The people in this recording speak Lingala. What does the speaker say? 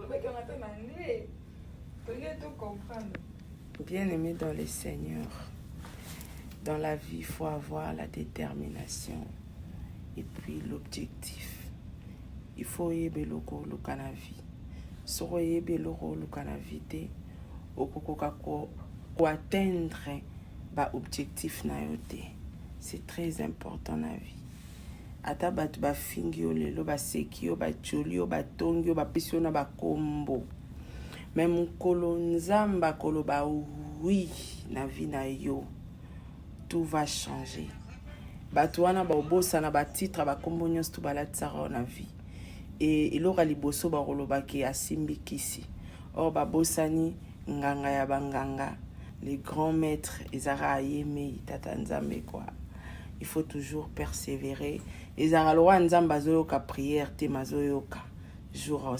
Olobaki yango ata na anglais, tolingi to comprendre. Bien-aimé dans le Seigneur, dans la vie, il faut avoir la détermination et puis l'objectif. Il faut oyeba eloko oluka na vie. Soki oyebi eloko oluka na vie te, okokoka koatteindre baobjectif na yo te. C'est très important na vie. Ata bato bafingi yo lelo, baseki yo, batioli yo, batongi yo, bapesi yo na bakombo, mais mokolo Nzambe akoloba oui na vie na yo, tout va changer. Bato wana baobosana batitre, bakombo nyonso to balatisaka yo na vie. E eloko ya liboso bakolobaki, asimbi kisi. Or babosani nganga ya banganga, le grand maître, ezalaka ayemei tata Nzambe quoi. Il faut toujours persévérer. Ezalaka lokola Nzambe azoyoka prière te, mazoyoka jour.